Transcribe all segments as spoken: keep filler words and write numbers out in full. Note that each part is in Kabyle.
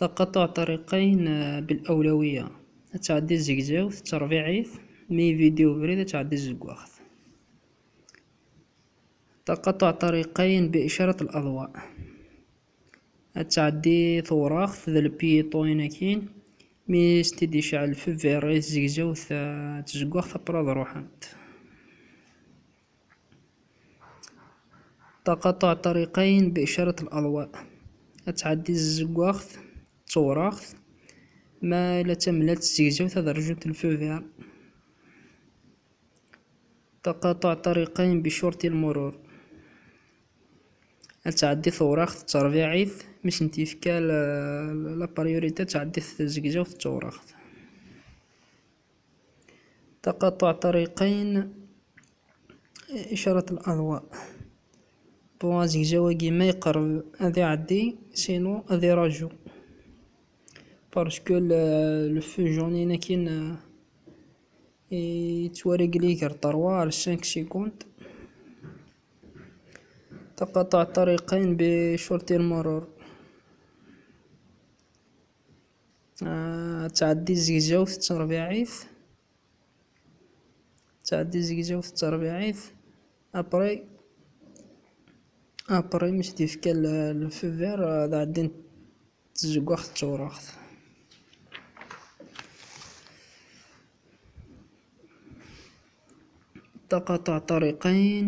Taqaṭuɛ ṭariqayn, eh, بالأولوية. Ad tɛeddi zegzawt d terbiɛit, mi vidéo ubrid ad tɛeddi zegwaɣt. Taqaṭuɛ ṭariqayn بإشارة الأضواء. Ad tɛeddi tewraɣt d lpiyiṭu akin, mi s-t-id-icɛel feu vert i zegzawt, eh, d tezeggaɣt après ad ruḥent. تقاطع طريقين بإشارة الأضواء. Ad tɛeddi zeggaɣt d tewraɣt, ma yella d tamellalt zegzawt ad rjunt le feu vert. تقاطع طريقين بشرطي المرور. Ad tɛeddi tewraɣt d terbiɛit, mi sent-yefka la, la priorité, ad tɛeddi zegzawt d tewraɣt. تقاطع طريقين إشارة الأضواء. Bon, azegzaw-agi ma yeqreb ad iɛeddi, sinon ad iraju. Parce que le, le feu jaune-in akin, euh, yettwarégli gar trois ar cinq secondes. تقاطع طريقين بشرطي المرور. Ah, ad tɛeddi zegzawt d terbiɛit. Ad tɛeddi zegzawt d terbiɛit. Après, après, mi s-d-yefka le, le feu vert, ad ɛeddint tezeggaɣt d tewraɣt. تقاطع طريقين،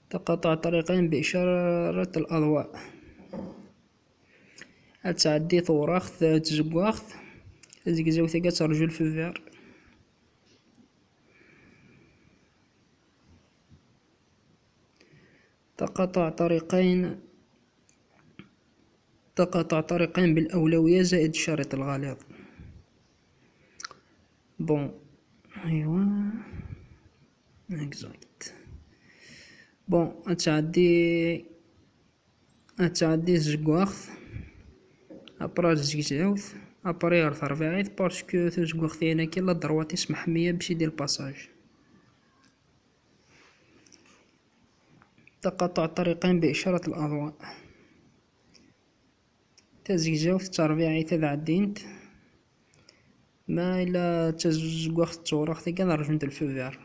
تقاطع طريقين بإشارة الأضواء. Ad tɛeddi tewraɣt d tezeggaɣt, tazegzawt-agi ad terju le feu vert. تقاطع طريقين، تقاطع طريقين بالأولوية زائد الشريط الغليظ. Bon, أيوا، exact. Bon, ad tɛeddi, ad tɛeddi tezeggaɣt, après ar zegzawt, après ar terbiɛit, parce que tazeggaɣt-in akin la droite-is meḥmiya b céder le passage. تقاطع طريقين بإشارة الأضواء. Tazegzawt d terbiɛit ad ɛeddint, ma yella d tazeggaɣt d tewraɣt-agi ad rjunt le feu vert.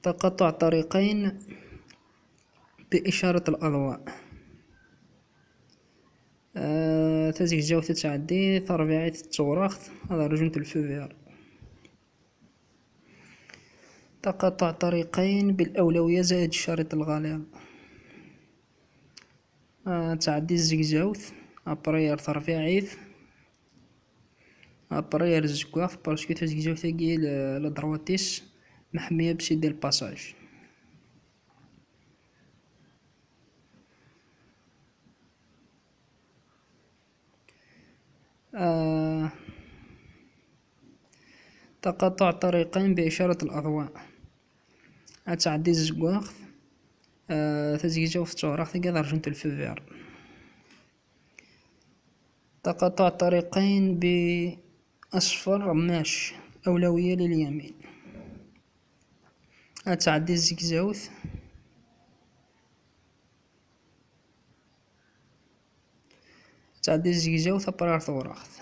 تقاطع طريقين بإشارة الأضواء. Ah, tazegzawt ad tɛeddi, terbiɛit d tewraɣt ad rjunt le feu vert. تقاطع طريقين بالأولوية زائد الشريط الغليظ. Ah, ad tɛeddi zegzawt, après ar terbiɛit, après ar zeggaɣt, parce que tazegzawt-agi la, la droite-is meḥmiya b céder le passage. Ah, تقاطع طريقين بإشارة الأضواء. Ad tɛeddi zeggaɣt, ah, tazegzawt d tewraɣt-agi ad rjunt le feu vert. تقاطع طريقين بأصفر رماش، أولوية لليمين. Ad tɛeddi zegzawt. Ad tɛeddi zegzawt après ar tewraɣt.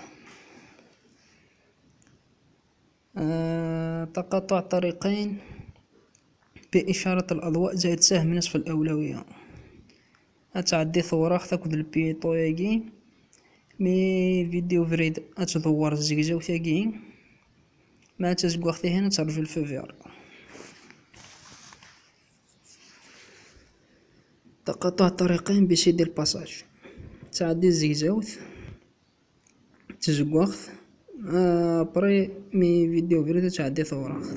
Ah, تقاطع طريقين بإشارة الأضواء زائد سهم نصف الأولوية. Ad tɛeddi tewraɣt akked lpiyiṭu-agi, mi vidéo ubrid ad tdewwer zegzawt-agi, ma d tazeggaɣt-ihin ad terju le feu vert. تقاطع طريقين ب céder le passage. Ad tɛeddi zegzawt d tezeggaɣt, ah, après mi vidéo ubrid ad tɛeddi tewraɣt.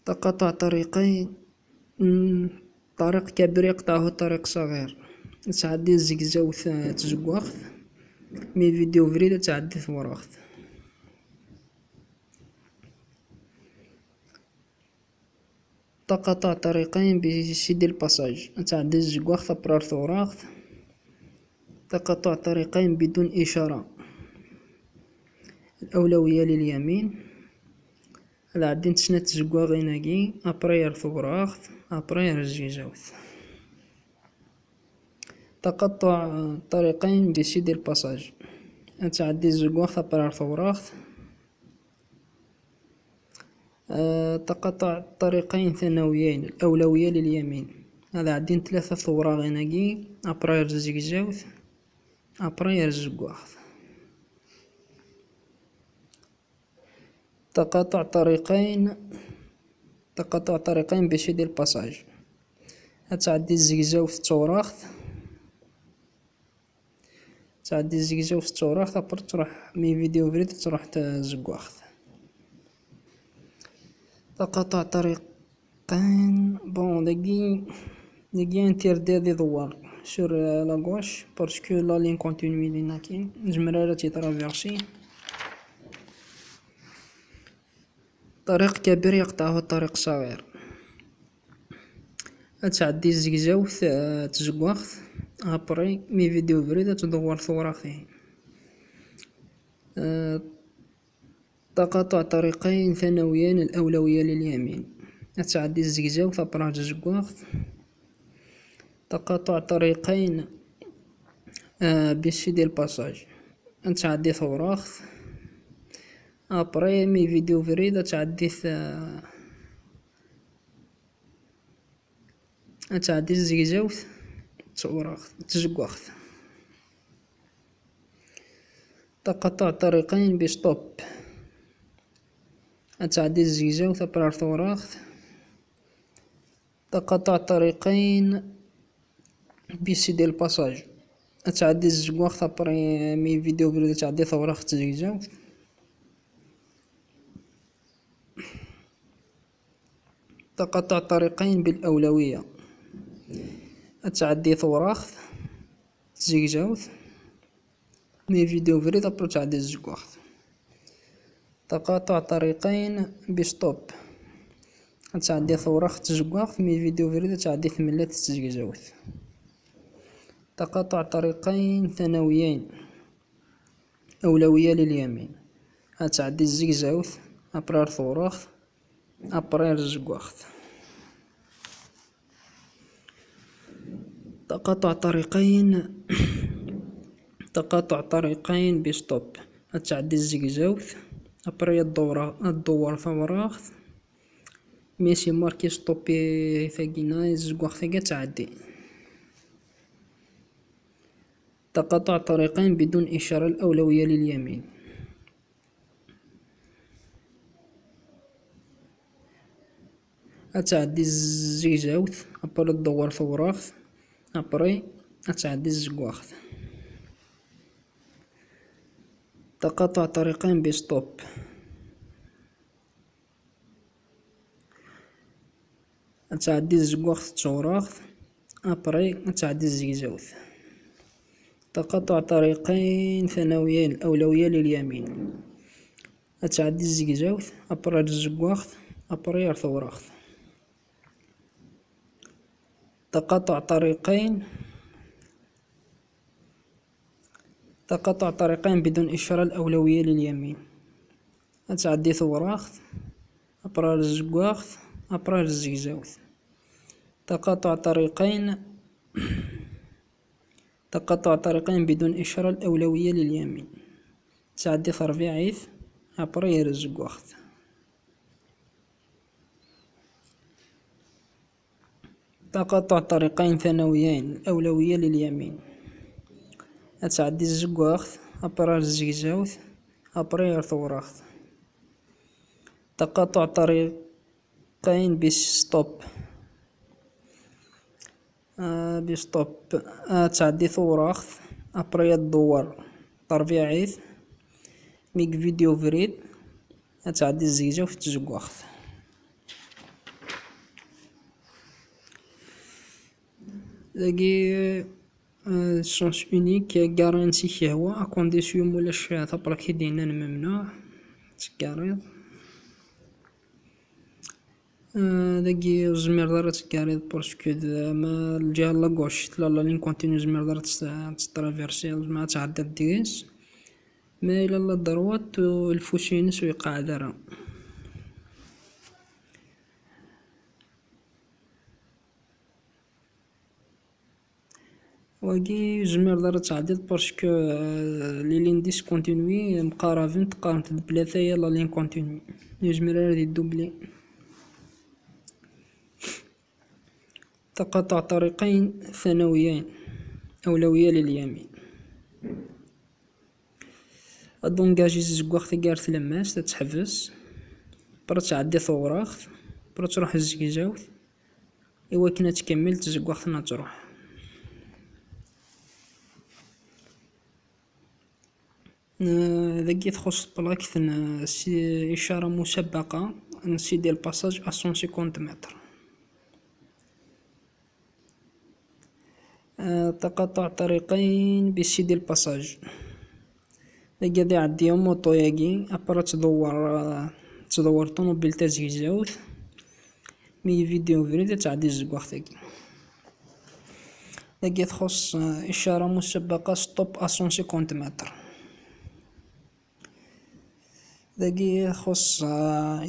تقاطع طريقين، mm, طريق كبير يقطعه طريق صغير. Ad tɛeddi zegzawt, ah, d tezeggaɣt, mi vidéo ubrid ad tɛeddi tewraɣt. تقاطع طريقين ب céder le passage. Ad tɛeddi zeggaɣt après ar tewraɣt. تقاطع طريقين بدون إشارة. الأولوية لليمين. Ad ɛeddint snat tzeggaɣin-agi, après ar tewraɣt, après ar zegzawt. تقاطع الطريقين بسيدي الباساج. أتعدي الزقوخ تبرار ثوراخ. آه، تقاطع الطريقين ثانويين، الأولوية لليمين. هذا عدين ثلاثة ثوراغين هاكي، أبرير زقزاوث، أبرير زقوخ. تقاطع طريقين، تقاطع طريقين بسيدي الباساج. أتعدي الزقزاوث ثوراخ. تعدي الزقزاوث ثوراخ، تابر تروح مي فيديو فريد تروح تزقواخ. تقاطع طريقين. بون، داكي، داكي انتردير دي دوار سور لا غوش، باسكو لا لين كونتينيو لينا كاين، نجمر على تي ترافيرسي. طريق كبير يقطعه طريق صغير. أتعدي الزقزاوث، آه، تزقواخت. أبري مي فيديو فريد تدور ثوراخين. آه، تقاطع طريقين ثانويين، الأولوية لليمين. أتعدي الزقزاوث أبرار تزقواخت. تقاطع طريقين، آه، بسيدي الباساج. أتعدي ثوراخت. أبري مي فيديو فريد أتعدي ث-، أتعدي الزقزاوث ثوراخت، تزقواخت. تقاطع طريقين بستوب. أتعدي الزقزاوث أبرار ثوراخت. تقاطع طريقين بسيدي الباساج. أتعدي الزقواخت أبري مي فيديو فريد أتعدي ثوراخت تزقزاوث. تقاطع طريقين بالأولوية. أتعدي ثوراخت تزقزاوث. مي فيديو فريد أبرو تعدي الزقواخت. تقاطع طريقين بستوب. أتعدي ثوراخت تزقواخت، مي فيديو فريد أتعدي ثملات تزقزاوث. تقاطع طريقين ثانويين، أولوية لليمين. أتعدي الزقزاوث، أبرار ثوراخت، أبرار زقواخت. تقاطع طريقين، تقاطع طريقين بستوب. أتعدي الزقزاوث، أبري الدورة، الدور ثوراخت. ميسي ماركي ستوبي ثاقينا، الزقواخ ثاقي تعدي. تقاطع طريقين بدون إشارة، الأولوية لليمين. أتعدي الزقزاوث، أبري الدور ثوراخت، أبري أتعدي الزقواخت. تقاطع طريقين بستوب. أتعدي الزقواخت ثوراخت، أبري أتعدي الزقزاوث. تقاطع طريقين ثانويين، الأولوية لليمين. أتعدي الزقزاوث، أبري الزقواخت، أبري ثوراخت. تقاطع طريقين، تقاطع طريقين بدون إشارة، الأولوية لليمين. أتعدي ثوراخت، أبرار الزقواخت، أبرار الزقزاوت. تقاطع طريقين، تقاطع طريقين بدون إشارة، الأولوية لليمين. تعدي ثربيعيت، أبرير الزقواخت. تقاطع طريقين ثانويين، الأولوية لليمين. أتعدي الزقواخت، أبرار الزقزاوت، أبرير ثوراخت. تقاطع طريقين بستوب. آه، بستوب. آه، تعدي ثوراخت، أبرير الدوار، تربيعيت، ميك فيديو فريد، أتعدي الزقزاوت تزقواخت. داكي، آه، سونس اونيك، كارانتي كي هو، أكونديسيون مولاش تبرك يدينا ممنوع، تكاريض. آه، داكي زمير دار تكاريض بورسكو د-، ما الجهة لا غوش، لا، لا لين كونتينيو زمير دار تس-، تسترافيرسي، ما تعدى الديس. ما إلى لا دروات والفوسينس ويقع دارها. Wagi ur tezmireḍ ara ad tɛeddiḍ parce que, euh, les lignes discontinues mqarabent, qqarent-d belli ata-ya la ligne continue. Ur yezmir ara ad iddubli. تقاطع طريقين ثانويين أولوية لليمين. Ad d-ungaji tazeggaɣt-agi ar tlemmast, ad teḥbes, après ad tɛeddi tawraɣt, après ad truḥ zzegzawt, i wakken ad tkemmel tzeggaɣt-nni ad truḥ. آه، dagi txuṣṣ tpalakt n, آه، si-، إشارة مسبقة n céder le passage à cent cinquante mètres. آه، تقاطع طريقين ب céder le passage. Dagi ad iɛeddi umuṭu-yagi, après ad tdewwer, آه، تدور طوموبيل tazegzawt. Mi yebded ubrid ad tɛeddi tzeggaɣt-agi. Dagi txuṣṣ, آه، إشارة مسبقة stop à cent cinquante mètres. Dagi txuṣṣ, آه،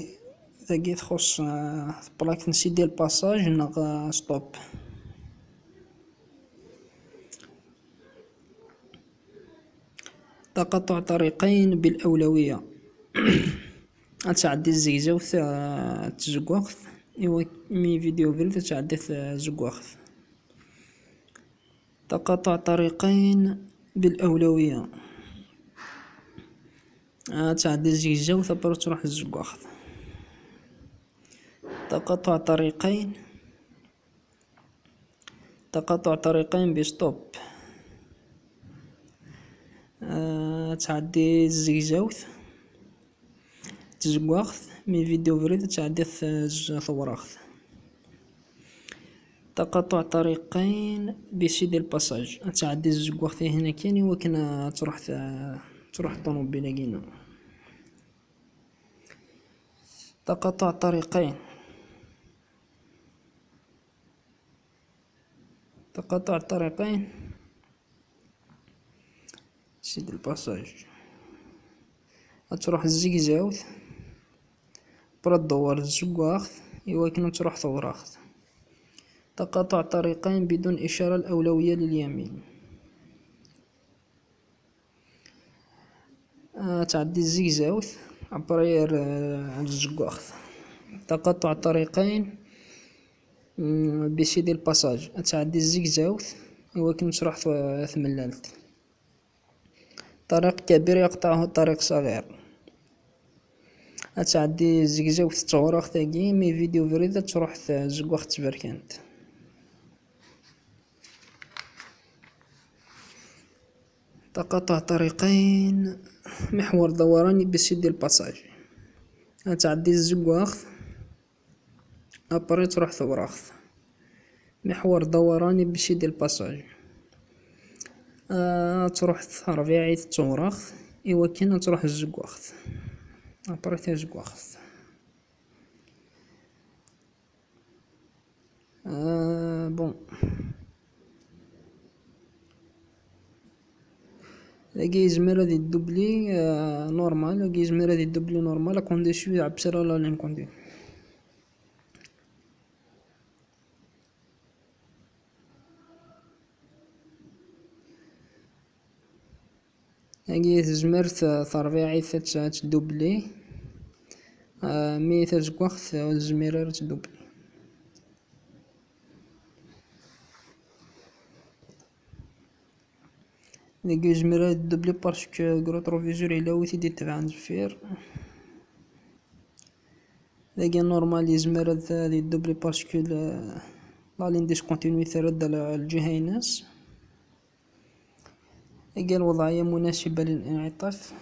dagi txuṣṣ, آه، tpalakt n céder le passage neɣ, آه، stop. تقاطع طريقين بالأولوية. Ad tɛeddi tzegzawt, آه، n tzeggaɣt, i wa-, mi yebded ubrid ad tɛeddi tzeggaɣt. تقاطع طريقين بالأولوية. Ad tɛeddi tzegzawt, après ad truḥ tzeggaɣt. تقاطع طريقين، تقاطع طريقين ب stop. آه، ad tɛeddi tzegzawt, tzeggaɣt, mi yebded ubrid ad tɛeddi tawraɣt. تقاطع طريقين ب céder le passage. Ad tɛeddi tzeggaɣt-ihin akkin i wakken ad truḥ, ad truḥ ṭṭunubil-agi-inu. تقاطع طريقين. تقاطع طريقين. Céder le passage. Ad truḥ tzegzawt, après ad tdewwer tzeggaɣt, i wakken ad truḥ tawraɣt. تقاطع طريقين بدون إشارة الأولوية لليمين. آه، ad tɛeddi tzegzawt, après, آه، ad tzeggaɣt. تقاطع طريقين ب céder le passage. Ad tɛeddi tzegzawt i wakken ad truḥ tmellalt. طريق كبير يقطعه طريق صغير. Ad tɛeddi tzegzawt n tawraɣt-agi, mi yebded ubrid ad truḥ tzeggaɣt d taberkant. تقاطع طريقين، محور دوراني ب céder le passage. Ad tɛeddi tzeggaɣt, après ad truḥ tawraɣt. محور دوراني ب céder le passage. آه، ad truḥ terbiɛit d tawraɣt, i wakken ad truḥ tzeggaɣt. Après tazeggaɣt. آه، bon. Dagi yezmer ad iddubli, آه، normal. Dagi yezmer ad iddubli normal, à condition ad iɛebber la ligne continue. Dagi tezmer terbiɛit ad, ad tdubli, آه، mi tazeggaɣt ur tezmir ara ad tdubli. Dagi yezmer ad tdubli parce que deg rétroviseur yella wi t-id-itebɛen zeffir. Dagi normal yezmer ad, ad iddubli parce que la, la ligne discontinue terra-d lǧiha-ines. Dagi الوضعية مناسبة للانعطاف.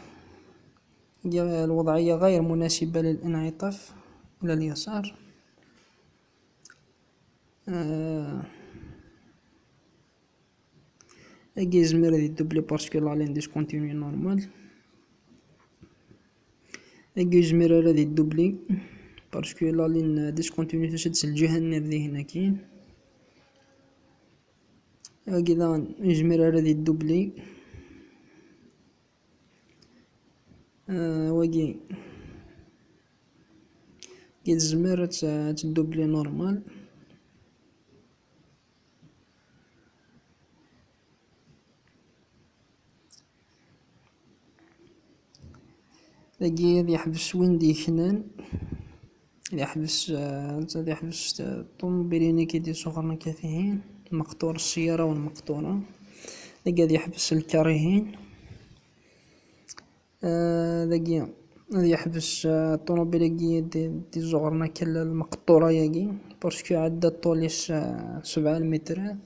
Dagi الوضعية غير مناسبة للانعطاف إلى اليسار. آه، Dagi yezmer ad iddubli parce que la ligne discontinue normal. Dagi yezmer ara ad iddubli parce que la ligne discontinue tusa-d s lǧiha-nni ar dihin akkin. Dagi daɣen yezmer ara ad iddubli. آه، wagi. Dagi tezmer ad t-, ad tdubli normal. Dagi ad yeḥbes win d-yeknan, ad yeḥbes, eh, ad yeḥbes, eh, ṭumubil-inek i d-isuɣren akka tihin, lmeqtur, ssiyara u lmeqtura. Dagi ad yeḥbes lkar-ihin. Eh, dagi ad yeḥbes, eh, ṭumubil-agi d-, d-izuɣren akka lmeqtura-agi, parce que iɛedda ṭṭul-is, eh, sebɛa lmitrat.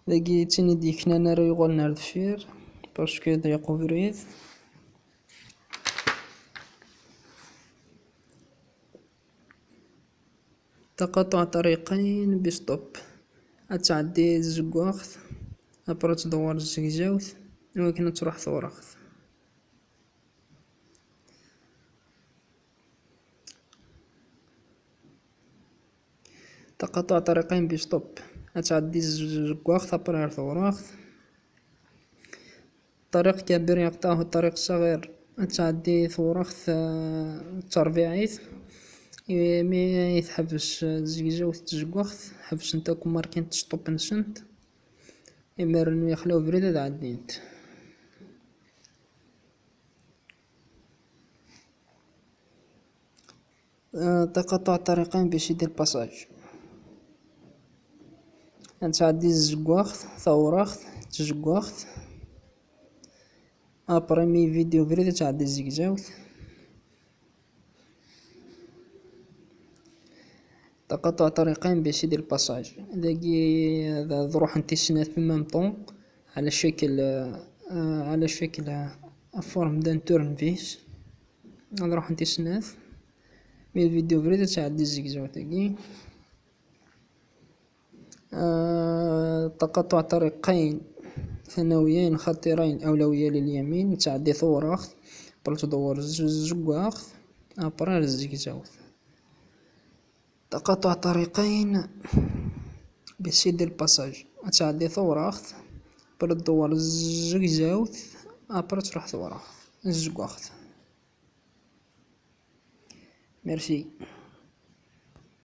Dagi d tin i d-yeknan ara yuɣalen ar deffir, parce que iḍeyyeq ubrid. Taqaṭuɛ ṭariqin bistop. Ad tɛeddi tzeggaɣt, après ad tdewwer zzegzawt, iwakken ad truḥ tewraɣt. Taqaṭuɛ ṭariqin bistop. Ad tɛeddi zzeggaɣt, après ar tewraɣt. طريق كبير يقطعه طريق صغير. Ad tɛeddi tewraɣt, eh, d tarbiɛit. I-, mi i teḥbes, eh, tzegzawt d tzeggaɣt, ḥebsent akk, markint stop-nsent. Imiren mi yexla ubrid ad ɛeddint. Eh, taqaṭuɛ ṭariqin bicidi lpasaj. Ad tɛeddi tzeggaɣt, tawraɣt, tzeggaɣt. Après mi vidéo ubrid ad tɛeddi zzegzawt. Taqaṭuɛ ṭariqin bicidi lpasaj. Dagi ad, ad ruḥent i snat en même temps, على شكل, eh, على شكل, eh, forme d'un tournevis. Ad ruḥent i snat. Mi vidéo ubrid ad tɛeddi zzegzawt-agi. Eh, taqaṭuɛ ṭariqin ثانويين خطيرين أولوية لليمين, ad tɛeddi tewraɣt, après ad tdewwer z-, zzeggaɣt, après ar zzegzawt. تقاطع طريقين بيسيدي الباساج. Ad tɛeddi tewraɣt, après ad tdewwer zzegzawt, après ad truḥ tewraɣt, zzeggaɣt. Merci.